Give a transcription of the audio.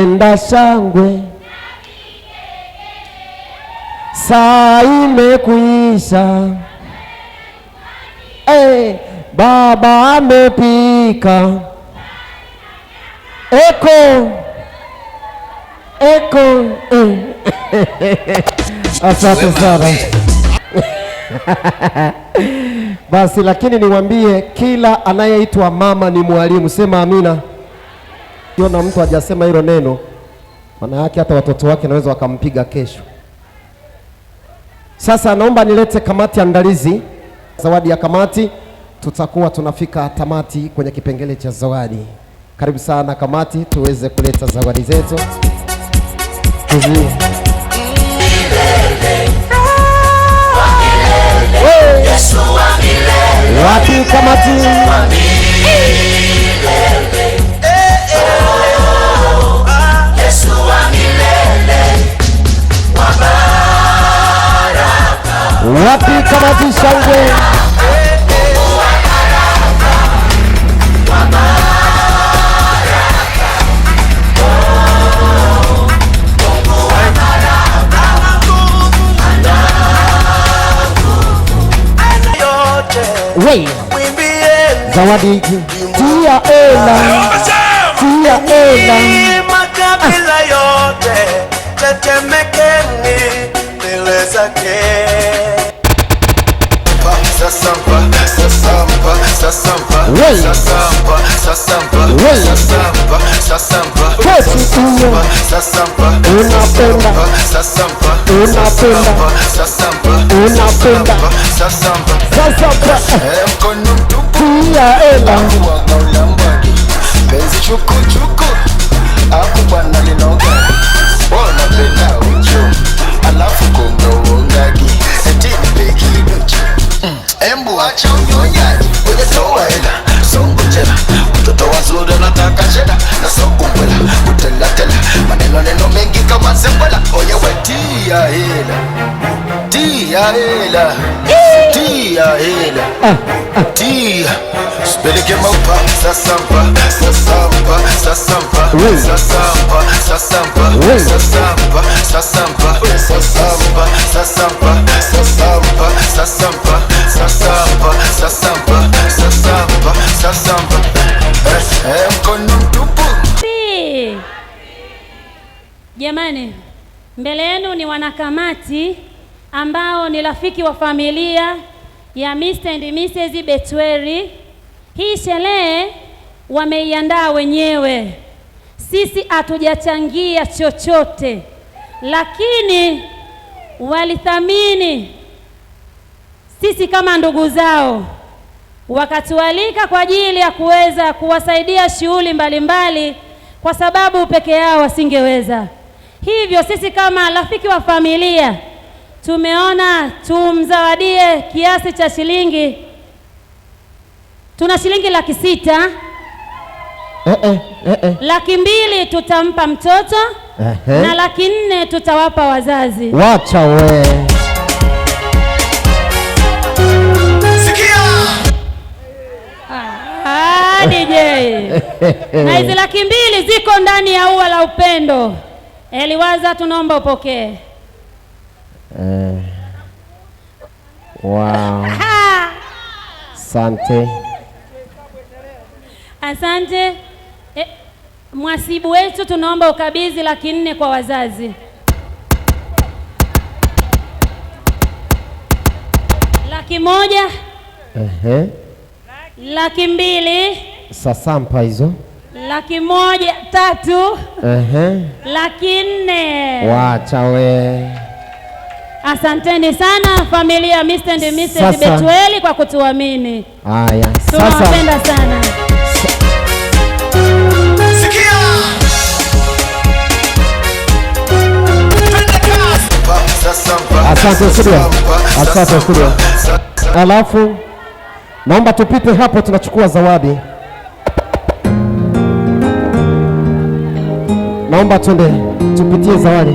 Napenda shangwe, saa imekuisha. Hey, baba amepika. Eko eko eh. Asante sana. Basi lakini niwaambie kila anayeitwa mama ni mwalimu. Sema amina. Kiona mtu hajasema hilo neno, maana yake hata watoto wake naweza wakampiga kesho. Sasa naomba nilete kamati andalizi, zawadi ya kamati. Tutakuwa tunafika tamati kwenye kipengele cha zawadi. Karibu sana kamati, tuweze kuleta zawadi zetu. Wapi kamati? Wapi kamati shangwe? Wait. Zawadi tia ela, tia ela. Makabila yote tetemekeni mbele zake. Unapenda, unapenda, unapenda. Sasa tia ela. Penzi chuku chuku akubwana linoga wanapenda ucho alafu konga uongagi eti nipe kidocho embu acha unyonyaji ujatoa hela songo jela mtoto wazuri anataka sheda na soko mbwela kutelatela maneno neno mengi kama zembwela oye we tia hela tia hela tia hela tia speleke maupa sasampa sasampa sasampa sasampa sasampa sasampa sasampa sasampa sasampa sasampa sasampa sasampa sasampa sasampa sasampa mkono mtupu. Jamani, mbele yenu ni wanakamati ambao ni rafiki wa familia ya Mr. and Mrs. Betweri. Hii sherehe wameiandaa wenyewe, sisi hatujachangia chochote, lakini walithamini sisi kama ndugu zao, wakatualika kwa ajili ya kuweza kuwasaidia shughuli mbalimbali, kwa sababu peke yao wasingeweza. Hivyo sisi kama rafiki wa familia tumeona tumzawadie kiasi cha shilingi, tuna shilingi 600,000. 200,000 tutampa mtoto na 400,000 tutawapa wazazi. Wacha we. Sikia. DJ. Na hizi 200,000 ziko ndani ya ua la upendo. Eliwaza, tunaomba upokee. Wow. Asante. Asante. Mwasibu wetu tunaomba ukabidhi 400,000 kwa wazazi. 100,000. 200,000. Sasampa hizo. 103,000. 400,000. Wacha we. Asanteni sana familia Mr. and Mrs. Betweli kwa kutuamini. Haya, sasa. Tunawapenda sana. Sikia. Asante studio. Asante studio. Alafu naomba tupite hapo, tunachukua zawadi. Naomba twende tupitie zawadi.